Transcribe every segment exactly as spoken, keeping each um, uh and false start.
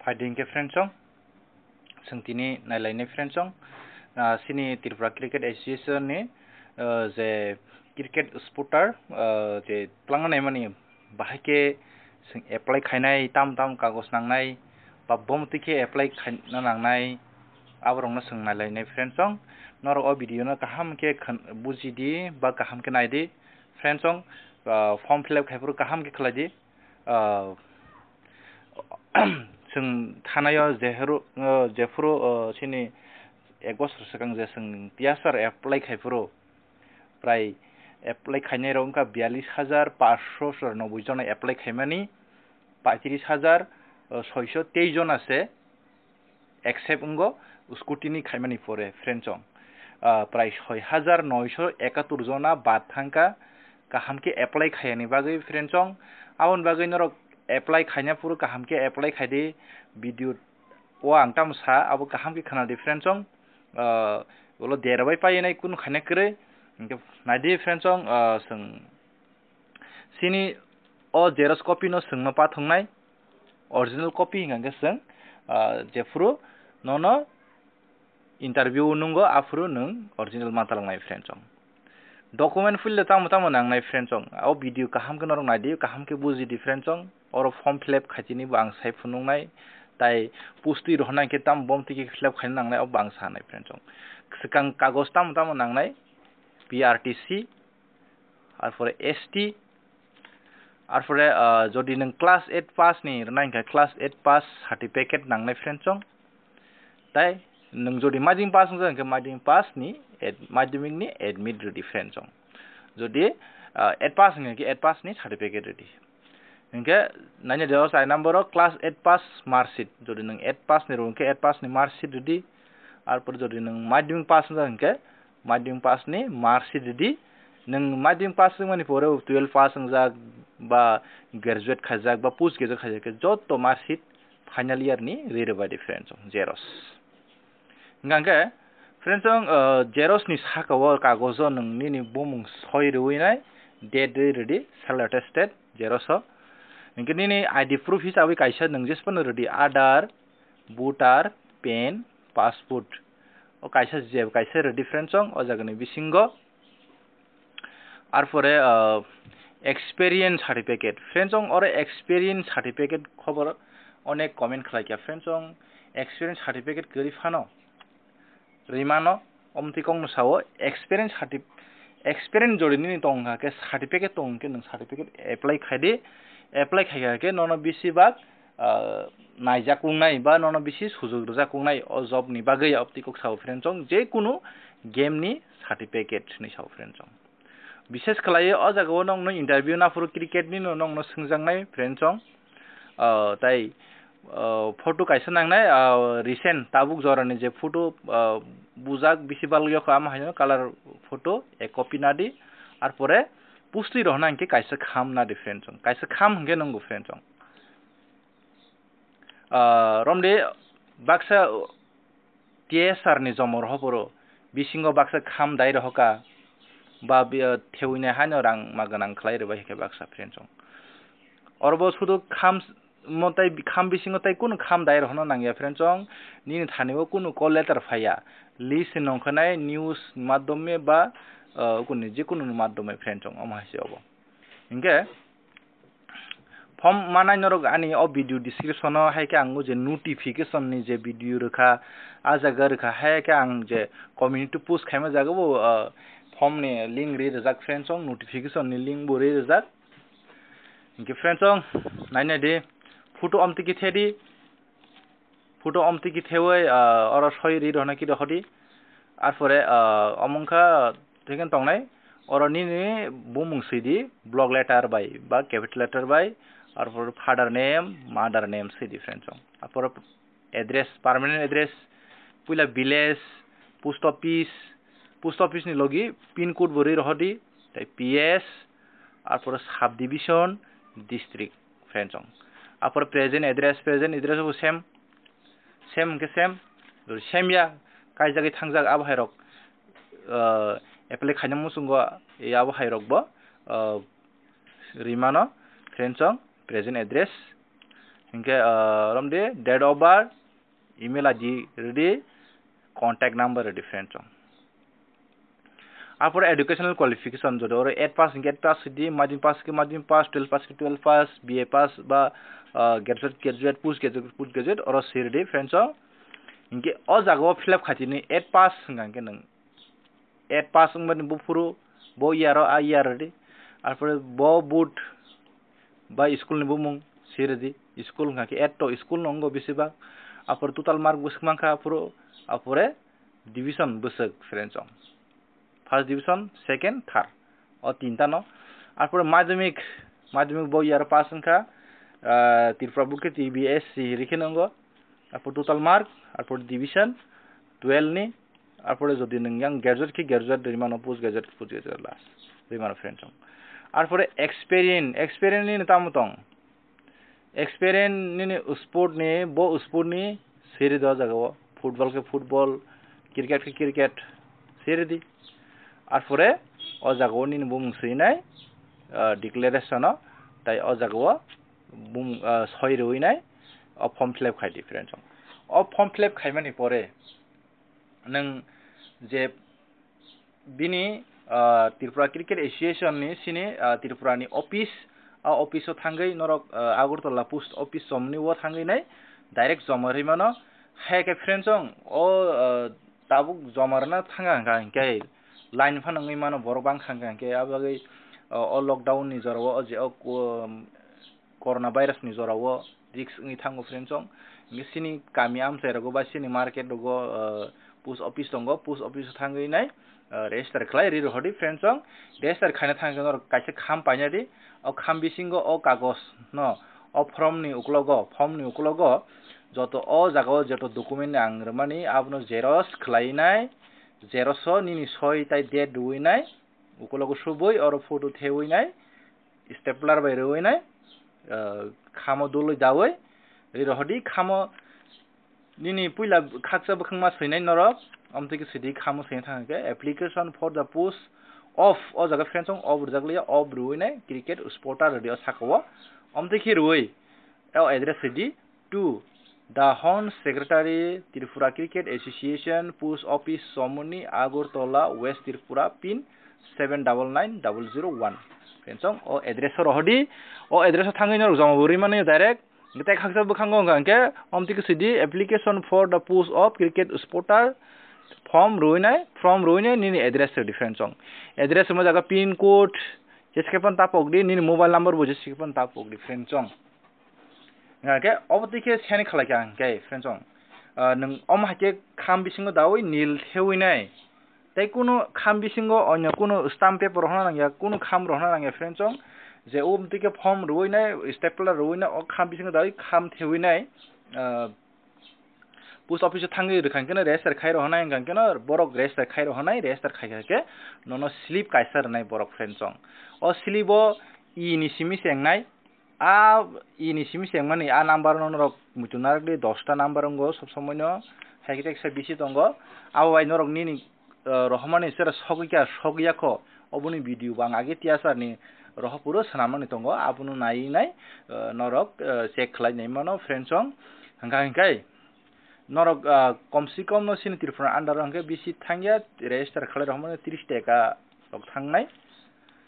Paiding khe friend song, chwng tini nailainai friend song, ah, chini Tripura Cricket Association ni, ah, je cricket supporter, ah, je twlangna naimani bahai khe chwng apply khainai, tam tam kagoj nangnai, ba bomtwi khe apply khaina nangnai, aborokno chwng nailainai friend song. Norok o video no kaham khe khn-, bujidi ba kaham khe naidi friend song, ah, form fill up khaiphuru kaham khe khlaidi. Ah, chwng thanaio jephuru, ah, jephuru, ah, chini ek bosor swkang je chwng T S R apply khaiphuru, prai apply khainai rok wngkha biyallis hajar paanch sho noboi jona apply khaimani, paitris hajar soiso teis jona se accept wngo scrutiny khaimani pore, friend song. Ah, prai soi hajar noisho ekatur jona bad thangkha kaham khe apply khaiyani bagwi, friend song. Aboni bagwi norok apply khaina phuru kaham khe apply khaidi, video o ang tamo sa, abo kaham khe khwnadi, friend song. Ah, ulo dera bai painai kunu khaina kwrwi, hwnkhe naidi, friend song, ah, chwng chini o xerox copy no chwngno pathwngnai, original copy hwnkha khe chwng, ah, jephuru nono interview nungo, aphuru nwng original ma talwngnai, friend song. Document file le tamo tamo nangnai, friend song. O video kaham khe norok naidi, kaham khe bujidi, friend song. Oro form fill up khaitini bo ang sai phunuknai. Tai post twi rohornai khe tamo bomtwi khe fill up khaina nangnai, obo ang sanai, friend song. Swkang kagoj tamo tamo nangnai, P R T C, arpore S T, arpore, ah, jodi nwng class eight pass ni rwnai hwnkhe class eight pass certificate nangnai, friend song. Tai nwng jodi madhyamik pass wngjak hwnkhe madhyamik pass ni ad-, madhyamik ni admit rwdi, friend song. Jodi, ah, eight pass wngkha khe eight pass ni certificate rwdi. Hwnkhe naina de o chai number o class eight pass mark sheet. Jodi nwng eight pass ni rw hwnkhe eight pass ni mark sheet rwdi. Arpor jodi nwng madhyamik pass wngjak hwnkhe madhyamik pass ni mark sheet rwdi. Nwng madhyamik pass wngmani pore twelve pass wngjak ba graduate khaijak ba post graduate khaijak khe joto mark sheet final year ni rwi rwbaidi, friend song, xerox. Hwnkha khe, friend song, ah, xerox ni saka o kagojo nwng nini bumung soi rwinai, date rwi rwdi, self attested xerox o. Hwnkhe nini I D proof hisabai kaisa nwng jesphano rwdi, Aadhaar, voter, pan, passport. O kaisa je kaisa rwdi, friend song, o jagani bisingo. Arpore, ah, experience certificate. Friend song, oro experience certificate khobor onek comment khlaikha. Friend song, experience certificate kwrwi phano rwimano, omtwi kokno sao experience certi-, experience jodi nini tongkha khe certificate tongkhe nwng certificate apply khaidi, apply khaikha khe nono bisi bak ah, naijak wngnai ba nono bisi sujok rwjak wngnai o job ni bagwi, abtwi kok sao, friend song, je kunu game ni certificate hinwi sao, friend song. Bishes khlaiwi o jaga o nokno interview naphuru cricket ni no nokno swngjaknai, friend song. Ah, tai, ah, photo kaisa nangnai, ah, recent tabuk jora ni je photo, ah, bujak bisi bal yokha, ama haino colour photo ek copy nadi, arpore post twi rohna hwnkhe kaisa kham nadi, friend song, kaisa kham hwnkhe nwngo, friend song. Ah, romde baksa T S R ni jomor hoporo bisingo baksa kham dai rohoka ba bi-, ah, thewine haino rang ma gwnang khlai rwbai khe baksa, friend song. Orobo sudu kham s-, mo tai bi-, kham bisingo tai kunu kham dai rohno nangya, friend song. Nini thani o kunu call letter phaiya, list nongkha nai news madhyome ba, ah, kunu je kunu madhyome, friend song, omo hai se obo. Hinkhe form manai norok ani o video description o hai khe ang o je notification ni je video rwkha, a jaga rwkha, hai khe ang je community post khaima jaga bo, ah, form ni link ri rwjak, friend song, notification ni link bo ri rwjak. Hinkhe friend song, naina di, photo omtwi khe the di. Photo omtwi khe thewi, ah, oro soi ri rohna ki rohodi. Arpore, ah, omo wngkha thekhen tongnai. Oro nini bumung sidi, block letter bai ba capital letter bai. Arpor father name, mother name sidi, friend song. Arpor address, permanent address, puila village, post office, post office ni logi pin code bo ri rohodi, tai P S, arpor subdivision, district, friend song. Arpor present address, present address bo same, same hwnkhe same, same ya, kaijagwi thangjak abo hai rok, ah, apply khaina muchungo, eh, abo hai rok bo, ah, rimano, friend song, present address. Hingke, ah, romdi date of birth, email I D ridi, contact number ridi friends song. Apore educational qualification jodi oro eight pass hingke eight pass ridi, madhyamik pass hingke madhyamik pass, twelve pass hingke twelve pass, B A pass ba, ah, graduate, graduate, post graduate, post graduate oro si ridi friends song. Hingke o jaga o fill up khaitini eight pass hingka hingke nang eight pass wngmani buphuru bo year o a year ridi. Arpore bo board ba school ni bumung si ridi. School hingka khe eight to school no wngo bisi bak. Apore total mark bwswk mankha aphuru, apore division bwswk friends song. First division, second, third. O tinta no. Arpore madhyamik, madhyamik bo year pass wngkha, ah, Tripura board khe T B S C rikhe nongo. Arpore total mark, arpore division, twelve ni, arpore jodi nwng yang graduate khe graduate rimano, post graduate khe post graduate last rimano friends song. Arpore experience, experience ni tamo tong? Experience nini sport ni, bo sport ni siri do jaga o. Football khe football, cricket khe cricket, siri di. Arpore o jaga o nini bumung swinai, ah, declaration o, tai o jaga o bum-, ah, soi rwinai, o form fill up khai di friends song. O form fill up khaimani pore nwng je bini, ah, Tripura Cricket Association ni sini, ah, Tripura ni office, a office o thangwi norok, ah, Agartala post office somni o thangwi nai direct joma rwi mano. Hai khe friends song o, ah, tabuk joma rwna thanga hwnkha hwnkhe line phano wngwi mano borok bangkha hwnkha hwnkhe abagwi, ah, o lockdown ni jora o je o ko-, corona virus ni jora o risk wngwi thango friends song. Hingke sini kami amchai rogo ba sini market rogo, ah, post office tongo, post office o thangwi nai, ah, register khlai ri rohordi friends song. Register khaina thangwi norok kaisa kham paina di, o kham bisingo o kagos no, o form ni uklogo, form ni uklogo joto o jaga o joto document ang rwmani abono xerox khlai nai, xerox o nini soi tai date rwui nai, uklogo subui oro photo thewi nai, stapler bai rwui nai, ah, khamo dului daui ri rohordi. Khamo nini puila khaksa bwkhangma swinai norok, omtwi khe swidi khamo swina thang khe application for the post of, o jaga friends song of rwjak liya, of rwui nai cricket spotter rwdi o saka o, omtwi khe rwui o address swidi, to the Hon Secretary, Tripura Cricket Association, Post Office, Somoni, Agartala, West Tripura, pin seven double nine double zero one. Friends song o address o rohordi, o address o thangwi norok joma bo rwi mano direct. Tei khaksa bwkhango hwnkha hwnkhe omtwi khe swidi application for the post of cricket spotter, form rwui nai, form rwui nai nini address rwdi friends song. Address rwma jaga pin code, jeske phan tapok di, nini mobile number bo jeske phan tapok di friends song. Hingkhe obo twi khe send khlai kha hingkhe friends song. Ah, nwng omo hai khe kham bisingo daui nil thewi nai. Tei kunu kham bisingo onyo kunu stamp paper rohorna nangya, kunu kham rohorna nangya friends song. Je obo twi khe form rwui nai, stapler rwui nai, o kham bisingo daui kham thewi nai. Ah, post office o thangwi rwkha hingkhe no register khai rohornai hingkha hingkhe no borok register khai rohornai, register khai kha khe nono slip kaisa rwnai borok friends song. O slip o e ni simi se wngnai. A ini simi sengmani a number no norok muitu narak di, dosta number wngo sob somoi no, hai khe teksa bisi tongo. Abo bai norok nini, eh, rohormani sera sogwi kha, sogwi ya kho, oboni video bo ang age tiyasar ni rohor phuru swnamani tongo, abono nai nai, eh, norok, eh, check khlai nai mano friends song. Hingkha hingkhai norok, eh, kom se kom no sini Tripura under o hingkhe bisi thangya, register khlai rohormani tris taka rok thangnai.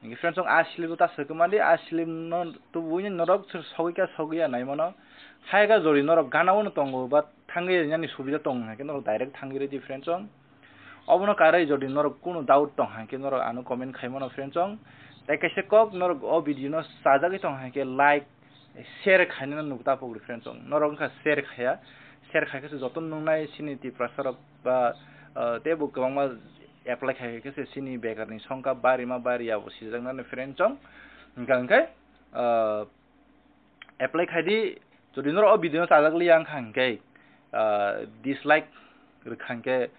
Hingke friends song a slip ta swkma di, a slip no tubui norok sogwi kha sogwi ya nai mano. Hai kha jodi norok gana o no tongo ba thangwi rwnani subida tong hingke norok direct thangwi rwdi friends song. Obono karwi jodi norok kunu doubt tong hingke norok ano comment khai mano friends song. Tei kaisa kok norok o video no chajagwi tong hingke like, share khainani nuk ta pogri friends song. Norok wngkha share khaya, share khai khe se joto nungnai sini Tiprasa rok ba, ah, teibo kwbangma apply khai khe se sini bekar ni songkha bari ma bari ya bo sijaknani friends song. Hingkha hingkhe, ah, apply khai di, jodi norok o video no chajak liya wngkha hingkhe, ah, dislike rwkha hingkhe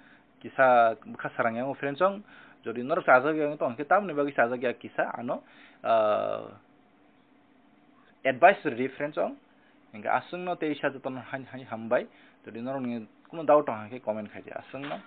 kisa bwkha sarang yango friends song. Jodi norok chajak ya wngtong hingkhe tamoni bagwi chajak ya kisa ano, ah, advice rwdi friends song. Hingkhe aswkno teisa jotono hai, hai hambai. Jodi norokni kunu doubt tong hingkhe comment khaidi aswkno.